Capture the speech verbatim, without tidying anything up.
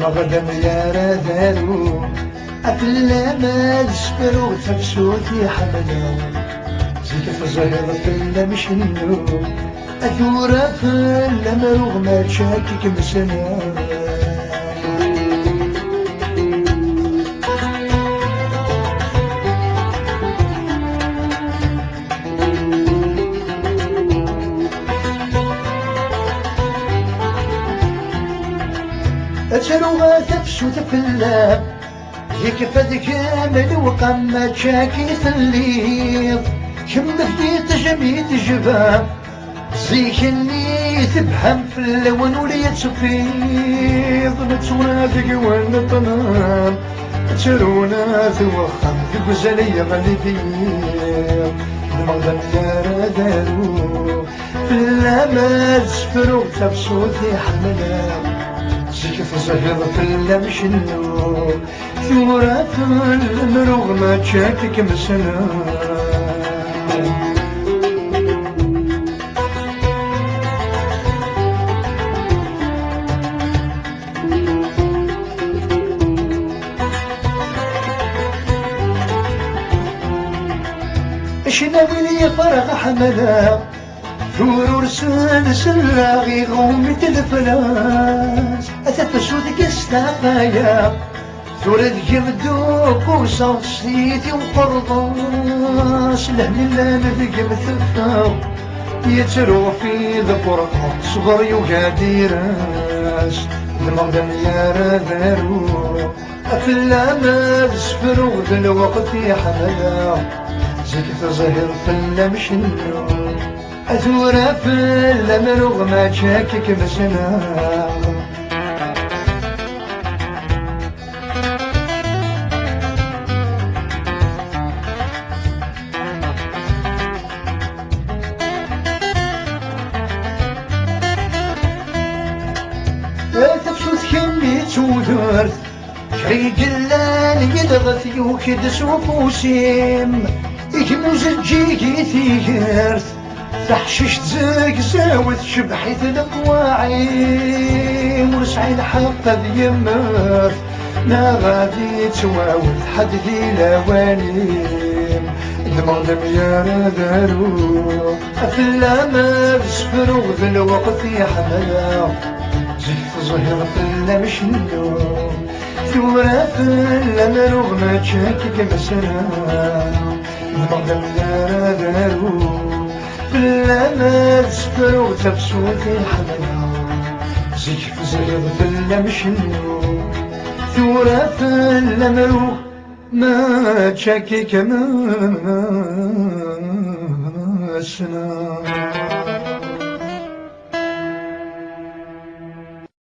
Ɣaden yara daru, afella ma d sefru d tafsut i ḥemmleɣ. Zik tezhiḍ fell-am cennu, a tura fell-am ruɣ mačči akka i kem-ssneɣ. Ad taruɣ tafsut fell-am, yekfa deg-m lewqam, mačči akka i telliḍ. Kemm d tejmi tejba, zik-nni tebham fell-awen ur yettfiḍ. Nettura deg-wen ṭṭnam, ttruna at wexxam deg uzal yeɣli d yiḍ. Lmeɣda mi ara daru, fell-am ad sefruɣ tafsut i ḥemmleɣ. Zik tezhiḍ fell-am cennu, tura fell-am ruɣ mačči akka i kem-ssneɣ. Acnawi n yiferɣ ḥemmleɣ, turursen selleɣ iɣummi-d leflas. A tafsut deg-s taqaya, tura deg-m dduqquseɣ s tiyita uqerḍas. Lehna llan deg-m teffeɣ, yettruɣ fi ḍefreɣ, ṣṣber yuga-d iras. Lmeɣda mi ara daru, a fell-am ad sefruɣ d lweqt i ḥemmleɣ. Zik tezhiḍ fell-am cennu, a tura fell-am ruɣ mačči akka i kem-ssneɣ. A tafsut kemm i d tudert, kra i yellan yid-ɣ yuki-d s ufus-im, igem uzeǧǧig i tigert. Taḥcict zegzawet tcebbeḥ-it leqwaɛi, ur sɛi lḥeqq ad yemmet, neɣ ad yettwawet ḥedd di lawan-im. Lmeɣda mi ara daru, a fell-am ad sefruɣ d lweqt i ḥemmleɣ. Zik tezhiḍ fell-am cennu, tura fell-am ruɣ mačči akka i kem-ssneɣ. Lmeɣda mi ara daru, fell-am ad sefruɣ tafsut i ḥemmleɣ. Zik tezhiḍ fell-am cennu, tura fell-am ruɣ mačči akka i kem-ssneɣ.